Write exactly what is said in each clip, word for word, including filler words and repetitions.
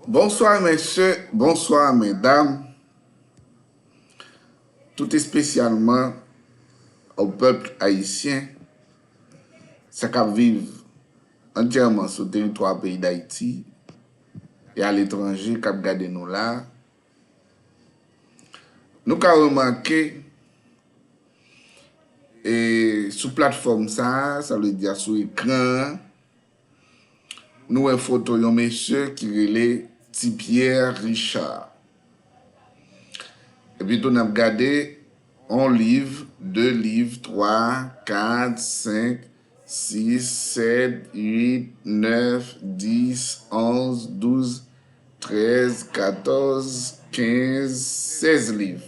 Bonsoir messieurs, bonsoir mesdames, tout espesyalman au peuple haïtien, sa k ap viv antyèman sou teritwa peyi Dayiti e aletranje k ap gade nou la. Nou ka remake e sou platfòm sa a, sa vle di a sou ekran an, nou wè foto yon mesye ki rele Ti Pierre Richard. Epi tou n ap gade yon liv, de liv, twa, kat, senk, sis, sèt, uit, nèf, dis, onz, douz, trèz, katòz, kenz, sèz liv.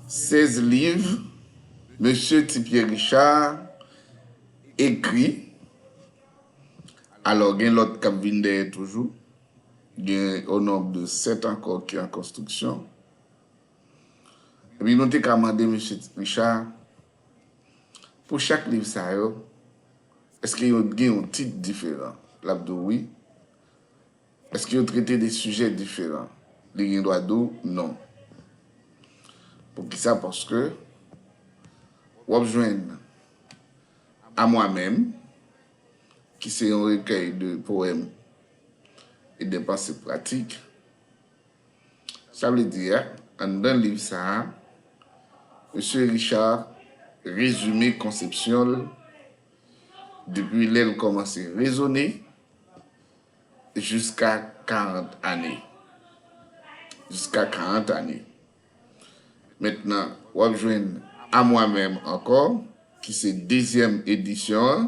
Sèz liv mesye Ti Pierre Richard ekri. Alò, gen lòt k ap vin dèyè toujou. Gen au nombre de sèt ankò ki an konstriksyon. Epi nou te ka mande mesye Richard, pou chak liv sa yo, èske yo gen yon tit diferan? L ap di w wi. Èske yo trete de sijè diferan? Li gen dwa di w non. Poukisa? Paske w ap jwenn À moi-même, ki se yon rekèy de powèm e de panse pratik. Sa vle di a, anndan liv sa a, mesye Richard rezime konsepsyon l depi lè l kòmanse rezone jiska karant ane. Jiska karant ane. Mentnan, w ap jwenn À moi-même ankò, ki se dezyèm edisyon an.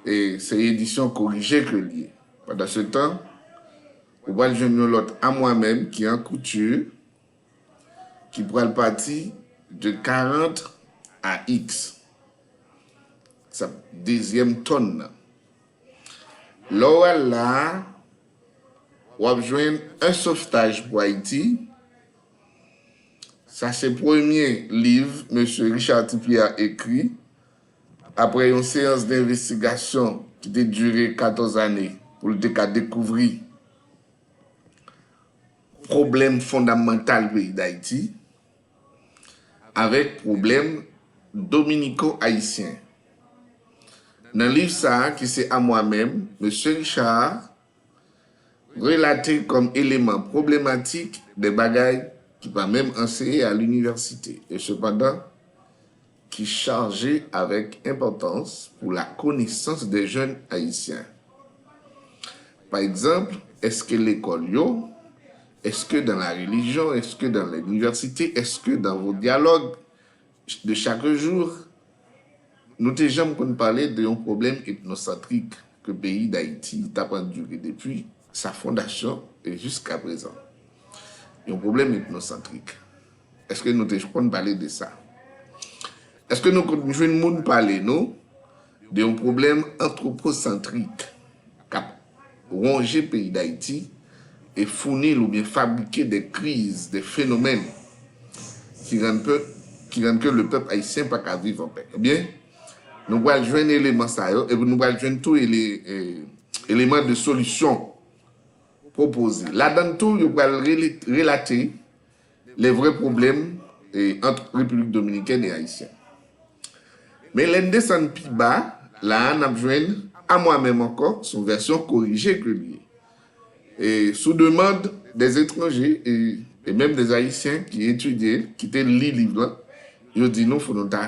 E se edisyon korije ke l ye. Pandan se tan, ou pral jwenn yon lòt À moi-même ki an kouti, ki pral pati de karant a X. Sa dezyèm tòn nan. Lè w al la a, w ap jwenn Un sauvetage pour Haïti. Sa se premye liv mesye Richard Ti Pierre ekri apre yon seyans denvestigasyon ki te dire katòz ane pou l te ka dekouvri pwoblèm fondamantal peyi Dayiti avèk pwoblèm dominiko-ayisyen. Nan liv sa a, ki se À moi-même, mesye Richard relate kòm eleman pwoblematik de bagay ki pa menm anseye a linivèsite, e sepandan, ki chaje avèk enpòtans pou la konesans de jèn ayisyen. Pa egzanp, èske lekòl yo, èske dans la religion, èske dans l'université, èske dans vos dialogues de chaque jour, nou te janm konn pale de yon pwoblèm etnosantrik ke peyi Dayiti t ap andire depi sa fondasyon e jiska prezan. Yon pwoblèm etnosantrik. Èske nou te konn pale de sa? Èske nou konn jwenn moun pale nou de yon pwoblèm antwoposantrik k ap wonje peyi Dayiti e founi l oubyen fabrike de kriz, de fenomèn ki rann pe, ki rann ke le pèp ayisyen pa ka viv an pè? Ebyen, nou pral jwenn eleman sa yo, epi nou pral jwenn tou ele, e, eleman de solisyon pwopoze. Ladan l tou, yo pral rele, relate les vrais problèmes, e, entre République Dominicaine et Haïtiens. Men lè n desann pi ba, la a n ap jwenn À moi-même ankò, se yon vèsyon korije ke l ye. E sou demann des étrangers e, e menm des Haïtiens ki etidye l, ki te li liv lan, yo di nou fò nou ta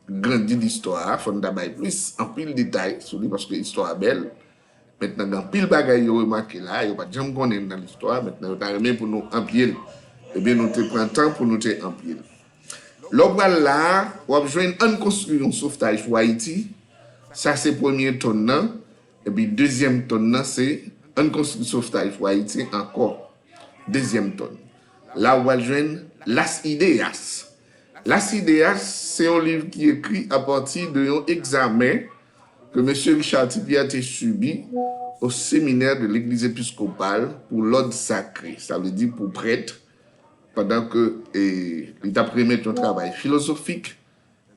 grandi listwa a, fò nou ta bay plis, anpil detay sou li, paske istwa a bèl. Mentnan, gen anpil bagay yo remake la, yo pa t janm konnen nan listwa, mentnan yo ta renmen pou nou anpye l. Ebyen, nou te pran tan pou nou te anpye l. Lè w pral la a, w ap jwenn Ann konstwi yon sovtaj pou Ayiti. Sa se premye tòn nan. Epi dezyèm tòn nan se Ann konstwi sovtaj pou Ayiti ankò. Dezyèm tòn. La w pral jwenn Las Ideas. Las Ideas se yon liv ki ekri apati de yon egzamen ke mesye Richard Ti Pierre te sibi au séminaire de l'église épiscopale pour l'ordre sacré, sa vle di pou prèt, pandan ke, e, li t ap remèt yon travay filozofik,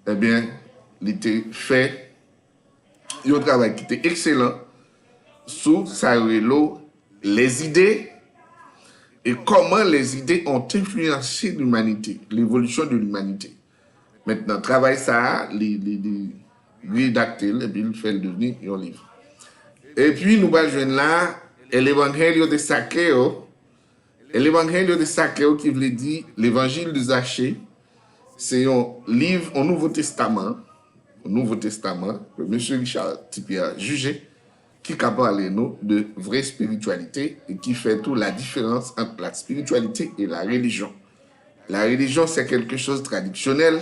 ebyen, li te fè yon travay ki te ekselan, sou sa yo rele lèzide e kòman lèzide ont enfliyanse limanite, levolisyon de limanite. Mentnan, travay sa a, li, li, li redakte l epi l fè l devni yon liv. Epi nou pral jwenn la, El Evangelio de Zaqueo, El Evangelio de Zaqueo ki vle di Levanjil de Zache, se yon liv an Nouvo Testaman, Nouvo Testaman, ke mesye Richard T. Pierre jije, ki ka pale nou de vrè espirityalite e ki fè tou la diferans ant la spiritualité et la religion. La religion, c'est quelque chose traditionnel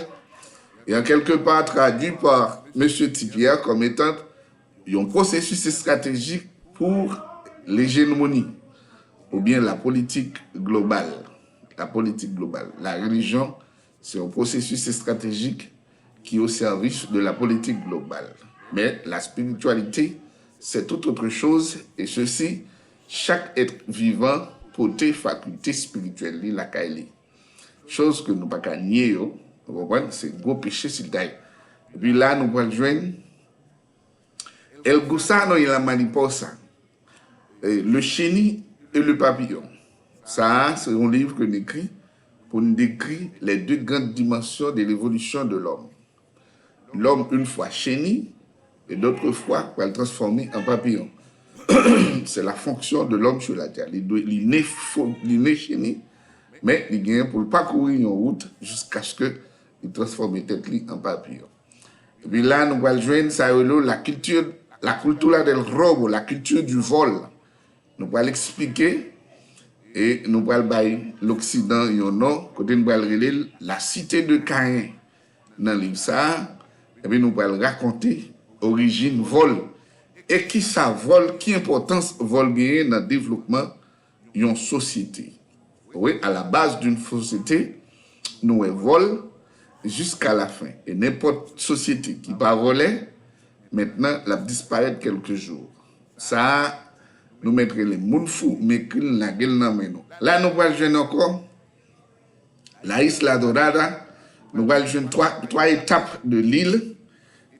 et en quelque part traduit par mesye T. Pierre comme étant yon pwosesis estratejik pou lejemoni oubyen la politik global. La politik global. La religion, c'est un processus stratégique qui est au service de la politique globale. Mais la spiritualité, c'est tout autre chose, et ceci, chak èt vivan pote fakilte espirityèl li lakay li. Choz ke nou pa ka nye yo, nou konprann, se gwo peche si l ta ye. Epi la, nou pral jwenn El gusano y la mariposa, eh, Le chenil et le papillon. Sa a, se yon liv ke n ekri pou n dekri les deux grandes dimensions de l'évolution de l'homme. L'homme, une fois chenille, et d'autre fois, pral transfòme an papiyon. C'est la fonction de l'homme sur la terre. Li, dwe, li, ne, fo, li ne cheni, men li genyen pou l pakouri yon wout jiskaske li transfòme tèt li an papiyon. Epi la, nou pral jwenn sa yo rele la culture, la cultura del robo, la culture du vol. Nou pral eksplike e nou pral bay Loksidan yon non, kote nou pral rele l la cité de Caen nan liv sa a, epi nou pral rakonte orijin vòl e kisa vòl, ki enpòtans vòl genyen nan devlopman yon sosyete. Wi, à la base d'une société, nou wè vòl jiska la fen. E nenpòt sosyete ki pa vòlè, mentnan, l ap disparèt kèlke jou. Sa a, nou mèt rele moun fou, m ekri l, lage l nan men nou. La, nou pral jwenn ankò La Isla Dorada, nou pral jwenn twa, twa etap de lil,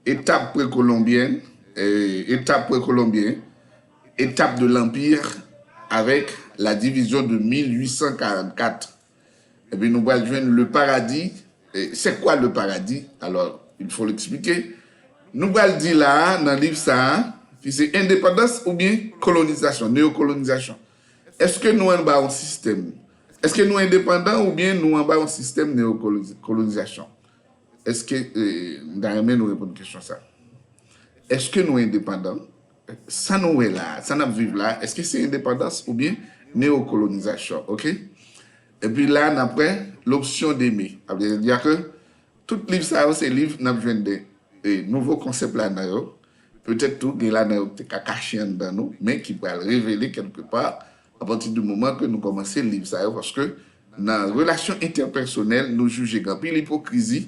etap prekolonbyèn, eh, etap prekolonbyen, etap de lanpir, avèk la divizyon de mil uit san karannkat. Epi nou pral jwenn le paradis. Eh, c'est quoi le paradis? Alors, il faut l'expliquer. Nou pral di la a, nan liv sa a, ki se endepandans oubyen kolonizasyon, neyokolonizasyon. Èske nou anba yon sistèm? Èske nou endepandan oubyen nou anba yon sistèm neyokolonizasyon? Èske, eh, m ta renmen nou reponn kesyon sa. Èske nou endepandan? Sa nou wè la, sa n ap viv la, èske se endepandans oubyen neyokolonizasyon, oke? Epi la, n ap wè l'option d'aimer. Sa vle di ke tout liv sa yo, se liv n ap jwenn de, e, nouvo konsèp ladan yo. Petèt tou, gen ladan yo ki te ka kache anndan nou, men ki pral revele kèlkepa apati di moman ke nou kòmanse liv sa yo, paske nan relasyon entèpèsonèl, nou jije gen anpil ipokrizi,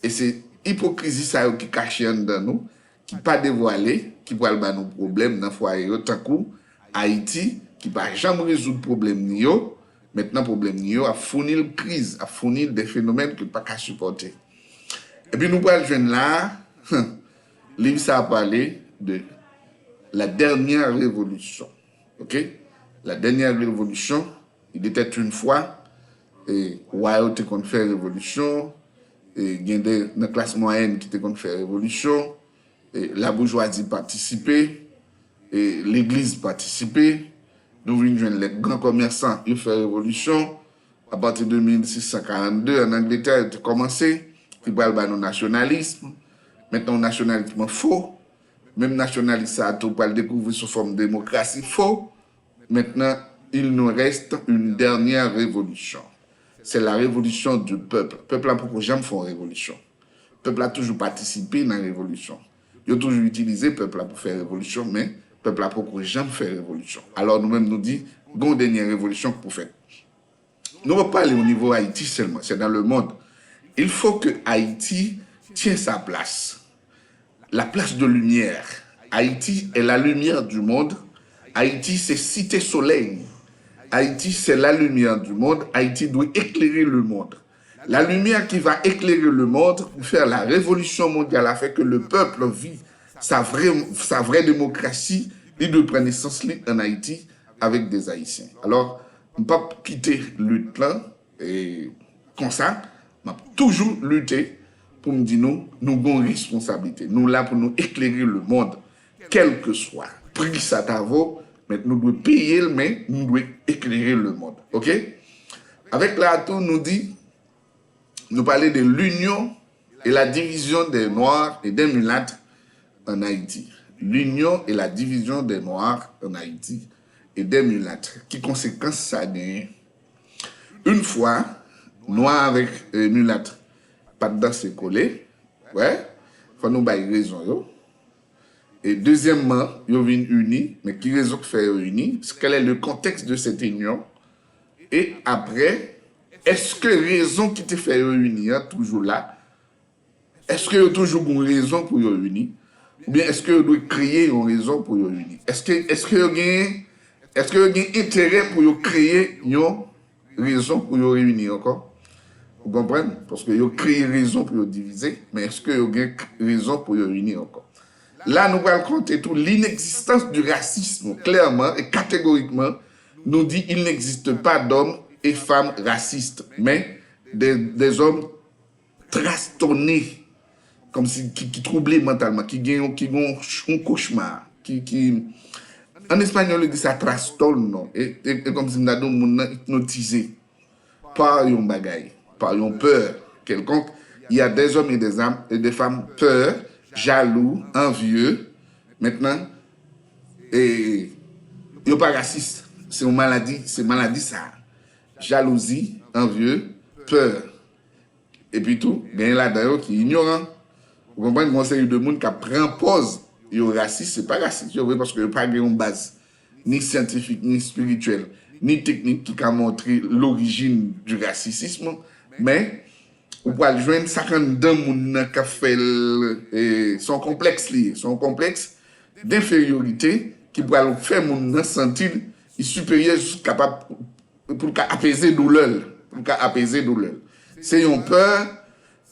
e se ipokrizi sa yo ki kache anndan nou, ki pa devwale, ki pral ba nou pwoblèm nan fwaye yo, tankou Ayiti, ki pa janm rezoud pwoblèm ni yo, mentnan pwoblèm ni yo ap founi l kriz, ap founi l de fenomèn ke l pa ka sipòte. Epi nou pral jwenn la a, liv sa a pale de la dernière révolution. Oke? La dernière révolution, il était une fois, e, wa yo te konn fè revolisyon, e, gen de nan klas mwayèn ki te konn fè revolisyon, e, laboujwazi patisipe, e, legliz patisipe, nou vin jwenn lè gran kòmèsan yo fè revolisyon, apati de mil sis san karannde, ann Angletè, yo te kòmanse, ki pral ba nou nasyonalis. Mentnan, yon nasyonalis fo, menm nasyonalis sa a tou pral dekouvri sou fòm demokrasi fo. Maintenant, il nous reste une dernière révolution. C'est la révolution du peuple. Pèp la poko janm fè yon revolisyon. Pèp la toujou patisipe nan revolisyon. Yo toujou itilize pèp la pou fè revolisyon, men pèp la poko janm fè revolisyon. Alò, nou menm, nou di, gon dènye revolisyon k pou fèt. Nou pa pale o nivo Ayiti sèlman, c'est dans le monde. Il faut que Haïti tient sa place. La place de lumière. Haïti est la lumière du monde. Haïti, c'est Cité Soleil. Haïti, c'est la lumière du monde. Haïti doit éclairer le monde. La lumière qui va éclairer le monde pour faire la révolution mondiale afin que le peuple vit sa vraie, sa vraie démocratie Li dwe pran nesans li ann Ayiti avèk dè Ayisyen. Alò, m p ap kite lit lan e, konsa, m ap toujou lite pou m di nou, nou gon responsablite. Nou la pou nou eklere lemonn, kèlkeswa pri sa ta vo, men nou dwe peye l, men nou dwe eklere lemonn. Oke? Avèk la tou, nou di, nou pale de l'union et la division des Noirs et des Mulattes en Haïti. L'union et la division des Noirs en Haïti et des Mulattes. Ki konsekans sa genyen? Yon fwa, nwa avèk e, milat pa t danse kole, wè, fò nou bay rezon yo. E dezyèmman, yo vin ini, men ki rezon k fè yo ini? Quel est le contexte de cette union? E apre, èske rezon ki te fè yo ini an toujou la? Èske yo toujou gon rezon pou yo ini? Oubyen èske yo dwe kreye yon rezon pou yo ini? Èske, èske yo gen, èske yo gen enterè pou yo kreye yon rezon pou yo reyini ankò? Ou konprann? Paske yo kreye rezon pou yo divize, men èske yo gen k- rezon pou yo ini ankò? La, nou pral konte tou l'inexistence du racisme, clairement et catégoriquement, nou di il n'existe pas d'hommes et femmes racistes, mais des, des hommes trastone, kòmsi ki, ki twouble mantalman, ki gen yon, ki gen yon, yon kochma, ki, ki, an espanyòl yo di sa trastorno, e, e, e kòmsi m ta di w moun nan ipnotize pa yon bagay, pa yon pè kèlkonk. Il y a des hommes et des âmes et des femmes peur, jaloux, envieux. Mentnan, e, yo pa rasis. Se yon maladi, se maladi sa. Jalouzi, envieux, pè. Epi tou, genyen ladan yo ki inyoran. Ou konprann, gen yon seri de moun k ap pran pòz yo rasis, se pa rasis yo vre, paske yo pa gen yon baz ni syantifik, ni espirityèl, ni teknik ki ka montre l'origine du racisme, men ou pral jwenn sa k anndan moun nan k ap fè l, e, se yon konplèks li ye, se yon konplèks denferyorite ki pral fè moun nan santi l li siperyè jis kapab pou l ka apeze doulè l, pou l ka apeze doulè l. Se yon pè,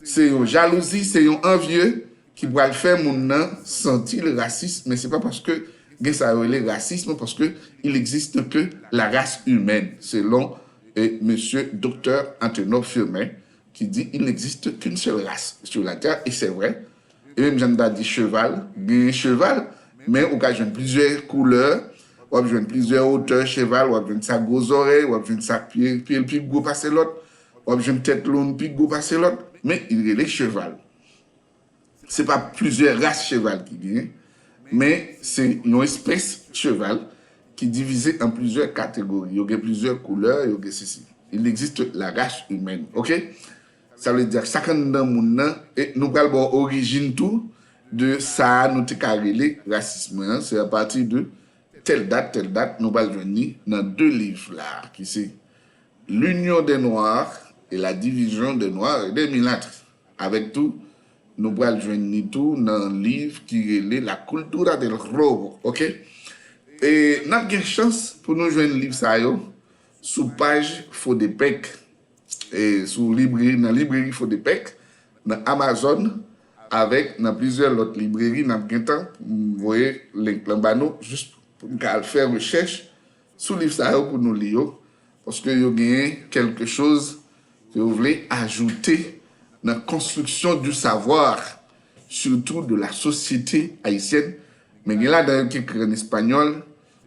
se yon jalouzi, se yon envye ki pral fè moun nan santi l rasis, men se pa paske gen sa yo rele rasism, paske il existe que la race humaine, selon e, mesye doktè Antenor Firmin, ki di il n'existe qu'une seule race sur la terre, e se vre. E menm jan m ta di cheval, genyen cheval, men ou ka jwenn plizyè koulè, w ap jwenn plizyè wotè cheval, w ap jwenn sa gwo zòrèy, w ap jwenn sa pye, pye l pi gwo pase lòt, w ap jwenn tèt long pi gwo pase lòt, men li rele cheval. Se pa plizyè ras cheval ki genyen, men se yon espès cheval ki divize an plizyè kategori. Yo gen plizyè koulè, yo gen sesi. Il existe la race humaine, oke? Sa vle di sa k anndan moun nan, e nou pral ba w orijin tou de sa a nou te ka rele rasism an, se apati de tèl dat, tèl dat, nou pral jwenn li nan de liv la, ki se L'Union des Noirs et la Division des Noirs et des Mulatres. Avèk tou, nou pral jwenn li tou nan liv ki rele La Cultura del Robo, oke? E n ap gen chans pou nou jwenn liv sa yo sou paj Fodepec, e sou libreri, nan libreri Fodepec, nan Amazon, avèk nan plizyè lòt libreri. N ap gentan voye link lan ba nou, jis pou n ka al fè rechèch sou liv sa yo pou nou li yo, paske yo genyen kèlke choz ke yo vle ajoute nan construction du savoir, surtout de la société haïtienne. Men gen ladan yo ki ekri an espanyòl,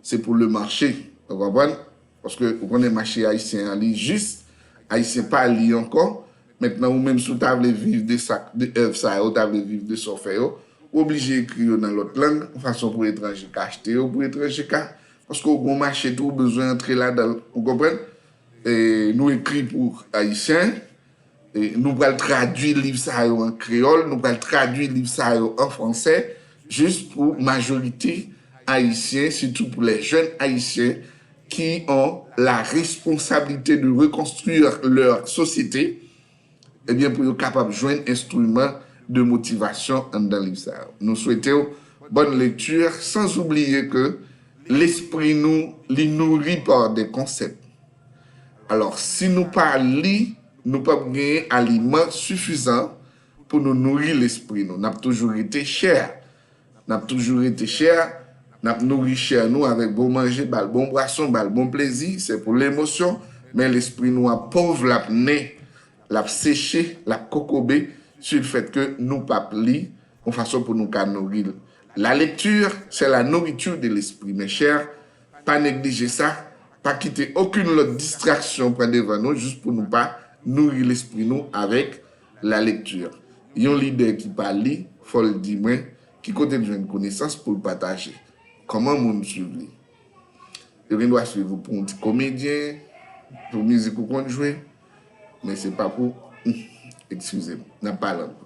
se pou le marché. Ou konprann? Paske ou konnen mache ayisyen an, li jis, ayisyen pa li ankò. Mentnan, ou menm, si w ta vle viv de sa, de èv sa yo, ou ta vle viv de sa w fè yo, ou oblije ekri yo nan lòt lang, yon fason pou etranje ka achte yo, pou etranje ka, paske w gon mache tou, ou bezwen antre ladan l, ou konprann? E nou ekri pou ayisyen, e nou pral tradui liv sa yo an kreyòl, nou pral tradui liv sa yo an fransè, jis pou majorite ayisyen, sitou pou les jeunes haïtiens qui ont la responsabilité de reconstruire leur société, ebyen, pou yo kapab jwenn enstriman de motivasyon anndan liv sa yo. Nou swete w bonne lecture, sans oublier que lespri nou, li nouri par des concepts. Alò, si nou pa li, nou p ap genyen aliman sifizan pou nou nouri lespri nou. N ap toujou rete chè. N ap toujou rete chè, N ap nouri chè nou avèk bon manje, ba l bon bwason, ba l bon plezi, c'est pour l'émotion, men lespri nou ap pòv, l ap nen, l ap seche, l ap kokobe, si le fait que nou p ap li yon fason pou nou ka nouri l. La lecture, c'est la nourriture de l'esprit, mes chers. Pa neglije sa, pa kite okenn lòt distraksyon pran devan nou jis pou nou pa nouri lespri nou avèk la lecture. Yon lidè ki pa li, fò l di mwen ki kote l jwenn konesans pou l pataje. Kòman moun swiv li? Yo gen dwa swiv ou pou yon ti komedyen, pou mizik ou konn jwe, men se pa pou, eskize m, n ap pale anpil.